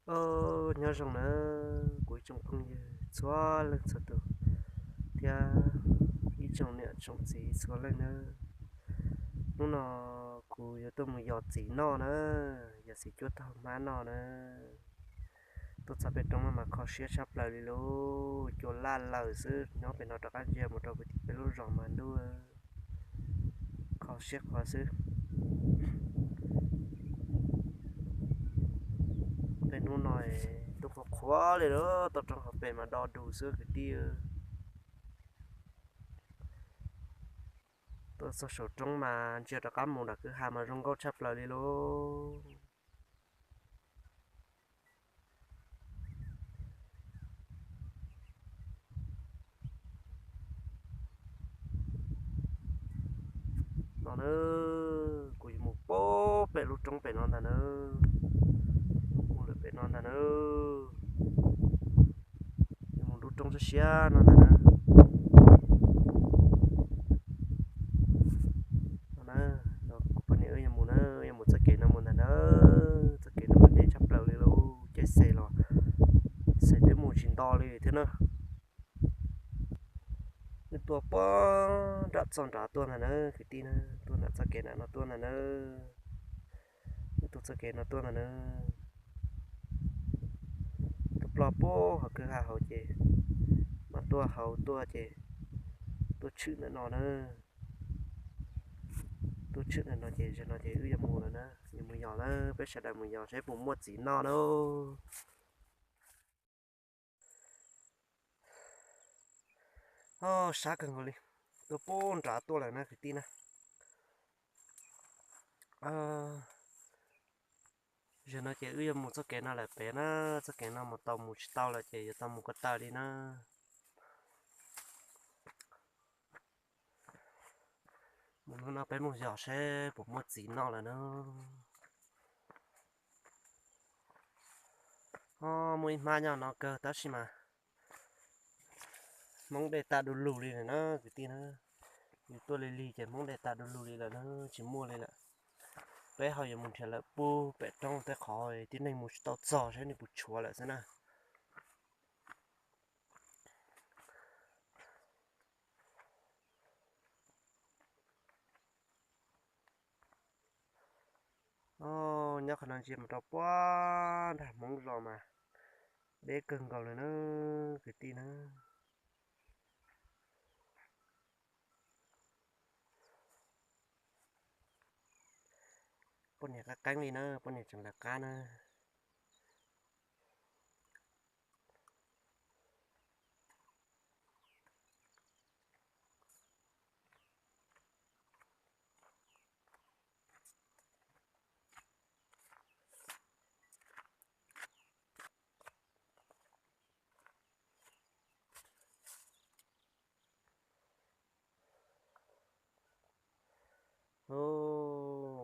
Os, nyob zoo na kuv ib tsoom phooj ywg txhua leej txhua tus thiab ib tsoom niam tsoom txiv txhua leej na. Hnub no kuv yuav tuaj mus yos txiv noj na, yos txiv cuab taug hmab noj na. Tuaj txog pem roob no mas kho siab tshaj plaws li lauj, cua laj lawm xwb, nyob pem no rov qab ntsia mus rau pem tim peb lub zos mas ntuj, kho siab qhuav xwb. Peb hnub no ntuj qhuav qhuav li lauj, toj roob hauv pes mas do dus xwb kwv tij. Tuaj txog saum roob mas ntsia rov qab mus nram kwj ha mas zoo nkauj tshaj plaws li lauj. No na, kuv yuav mus pem lub roob pem no ntag na, mus lawm pem no ntag na, yuav mus lub roob siab siab no ntag na. No na, kuv poj niam wb yuav mus na, yuav mus txoj kev no mus ntag na, txoj kev no mas deb tshaj plaws li lauj, caij xe los xe twb mus tsis nto li thiab na. Wb tuaj puag nram txoj nrad tuaj ntag na kwv tij na, tuaj nram txoj kev nram no tuaj ntag na, wb tuaj txoj kev no tuaj ntag na. Tuaj ploj puag hauv kwj ha hauv ces mas tuaj hauv tuaj ces tuaj tshwm ntawm no na. Tuaj tshwm ntawm no ces zaum no ces wb yuav mus lawm na, yuav mus yos na, peb sawv daws mus yos seb puas muaj txiv noj na. Os, sab kawg nkaus li, tuaj puag nrad tuaj lawm na kwv tij na. Zaum no ces wb yuav mus txoj kev no lawm pem na, txoj kev no mus tau mus tsis tau lawm ces yuav tau mus ko taw li na. Mus hnub no peb mus yos seb puas muaj txiv noj lawm na. Os, muaj ib hmab nyob no kawg tab sis mas hmoob de tag du lug li lawm na kwv tij na. Yus tuaj lig lig ces hmoob de tag du lug li lawm na, tsis muaj li lawm. Peb ho yuav mus nrhiav lawm puag pem roob tej qhov tib neeg mus tsis tau txog seb nws puas tshuav lawm xwb na. Os, nyob qhov no ntsia mus rau puag nram hmoob zos mas deb kawg nkaus li na kwv tij na. Poj niam qab qeeb li na, poj niam tseem lawv qab na.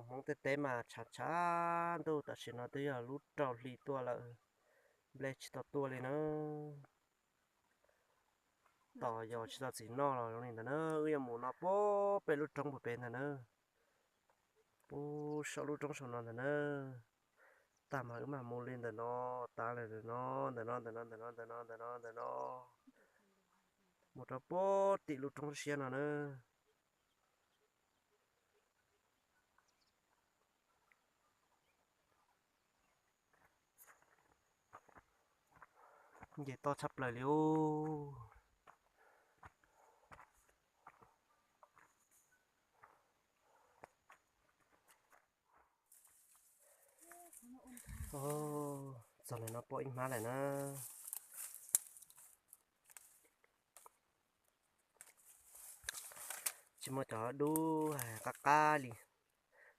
Hmoob tej teb mas tshav tshav ntuj, tam sim no twb yog lub rau hli tuaj lawm, nplej tsis tau tuaj li na. Tos yos tsis tau txiv noj los zoo li ntawd na, wb yuav mus no puag pem lub roob puag pem ntag na. Puag saum lub roob saum no ntag na. Tag mas wb mam mus li ntawm no, tav li ntawm no, ntawm no, ntawm no, ntawm no, ntawm no, ntawm no, ntawm no, mus rau puag tim lub roob siab no na. Nce toj tshaj plaws li os. Txog li no pom ib hmab lawm na. Tsis muaj cov dub qab qab li,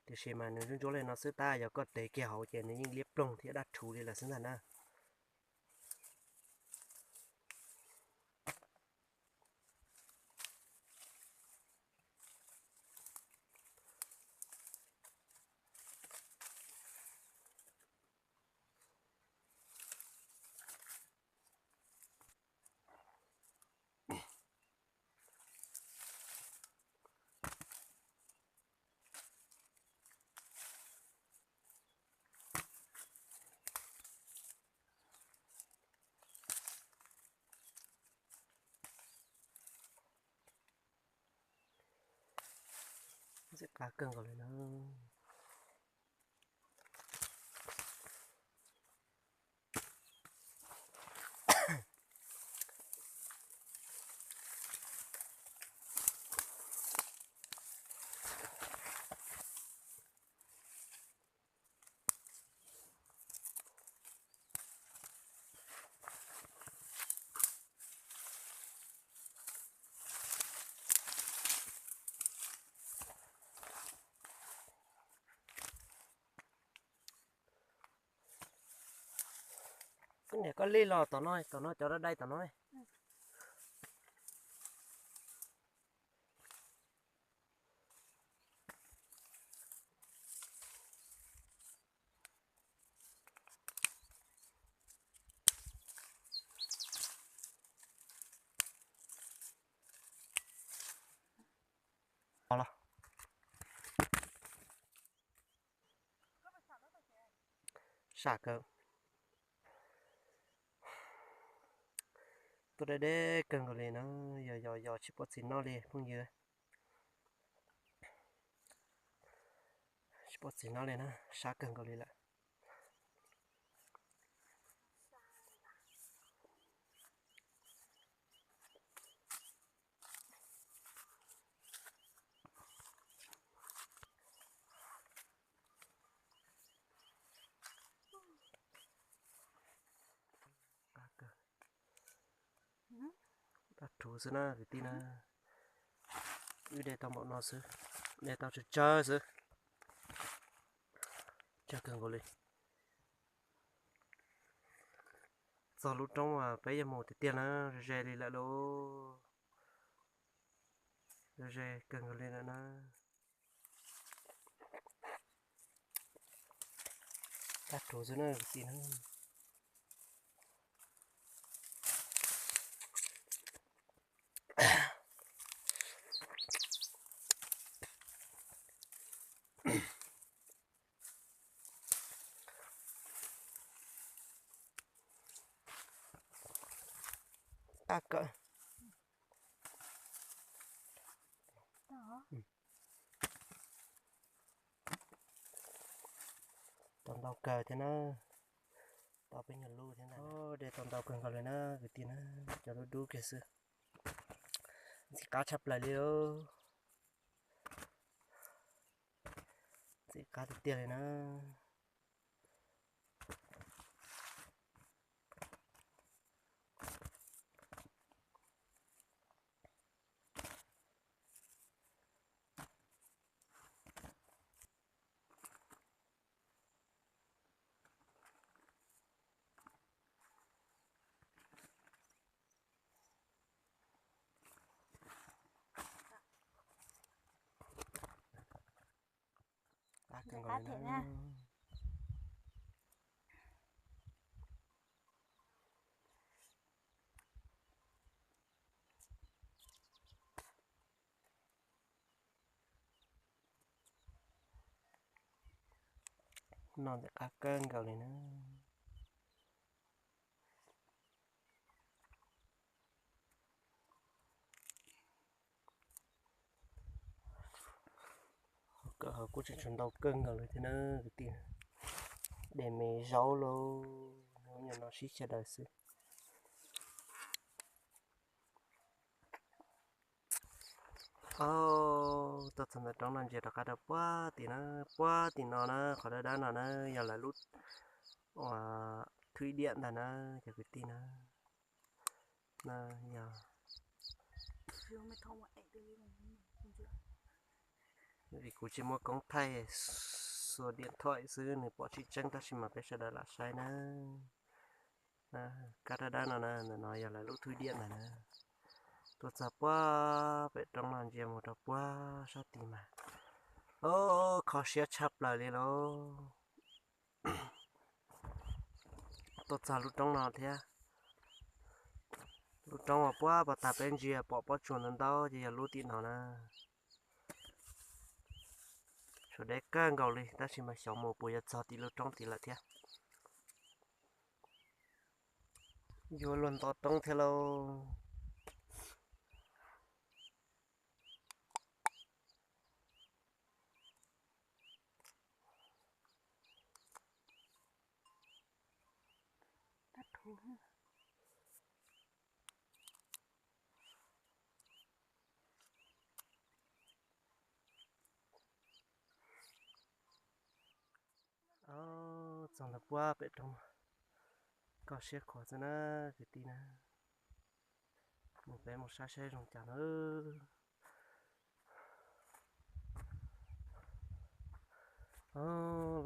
tiam sis mas nws ntsuab ntsuab li no xwb, tab yog koj tev kiag hauv ces nws yeej liab ploog thiab daj rhuv li lawm xwb ntag na. Qab kawg nkaus li na. Niam koj li los tom no, tom no cov dai dai tom no. Sam kawg. Tuaj deb deb kawg nkaus li na, yog yog yog tsis pom txiv noj li phooj ywg. Tsis pom txiv noj li na, sab kawg nkaus li lawm. Dab rhuv xwb na kwv tij na. Wb de tau npaum no xwb, de tau tsawg tsawg xwb. Tsawg kawg nkaus li. Txog lub roob uas peb yuav mus tiag tiag na, ze li lawm lauj. Ze kawg nkaus li lawm na. Dab rhuv xwb na kwv tij na. Qab kawg. Tau ntau kawg thiab na. Tau peb nyuag lub thiab ntag. De tau ntau kawg nkaus li na kwv tij na. Cov dub dub kiag xwb. Ntxim qab tshaj plaws li. Ntxim qab tiag tiag li na. Qab kawg nkaus li na. No ntxim qab kawg nkaus li na. Kawm hauv kuj tseem tshuav ntau kawg nkaus li thiab na kwv tij. De me zaub lauj, hnub nyoog no sib xyaw daws xwb. Tuaj txog ntawm roob no ntsia rov qab rau puag tim na, puag tim no na, qhov dawb dawb no na yog lawv lub uas thwj diam ntag na cov kwv tij na. Yog vim kuv tsis muaj koob thaij xuas diam thaij xwb nws pom tsis tseeb tab sis mas peb sawv daws lam saib na. Kab dawb dawb no na, ntawm no yog lawv lub thwj diam ntag na. Tuaj txog puag pem roob no ntsia mus rau puag sab tid mas, o, kho siab tshaj plaws li lauj. Tuaj txog lub roob no thiab. Lub roob uas puag pas tag peb ntsia pom pob tsuas ntau ntau ces yog lub tim no na. Tshuav deb kawg nkaus li tab sis mas xyov mus puas yuav txog tim lub roob tid lawm thiab. Yuav luag nto roob thiab lauj. Txog ntawm puag pem roob, koj siab khuav xwb na kwv tij na. Mus peb mus saib saib zoo cas na.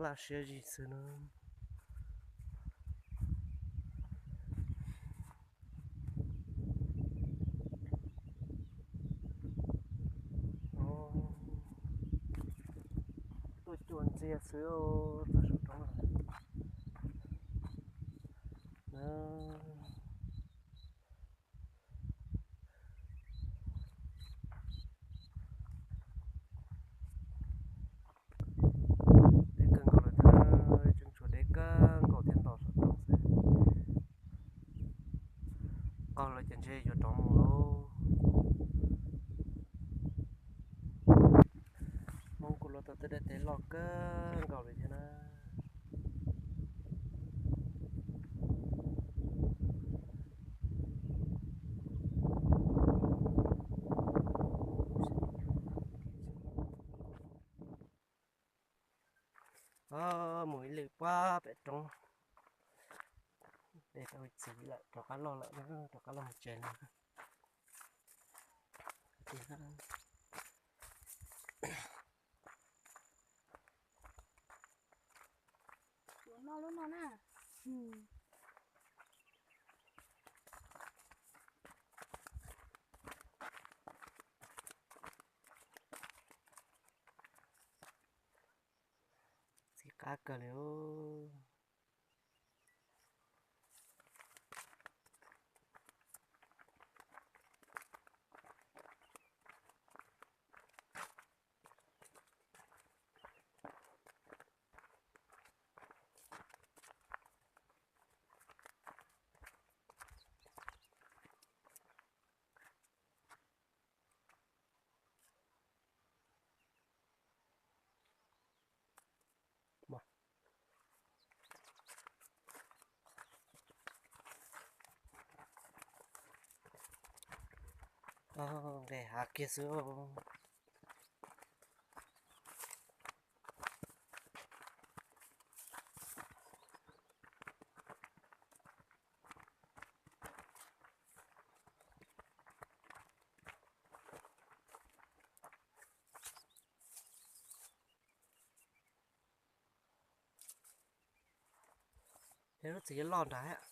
Laj siab zim xwb na. Tuaj cua ntxiag xwb txog saum roob. Deb kawg nkaus lawm thiab, tseem tshuav deb kawg nkaus thiab nto saum roob xwb. Qaug lawm ces ntshe yuav rov mus lauj. Hmoob kuj los tau tej daim teb loj kawg nkaus li thiab na. Mus ib lwm puag pem roob, de tau txiv lawm, rov qab los lawm, rov qab los mus tsev lawm. Yuav noj lub no na. Txiv qab kawg li. Nqes hav kiag xwb. Yog lub txiv loj nrad.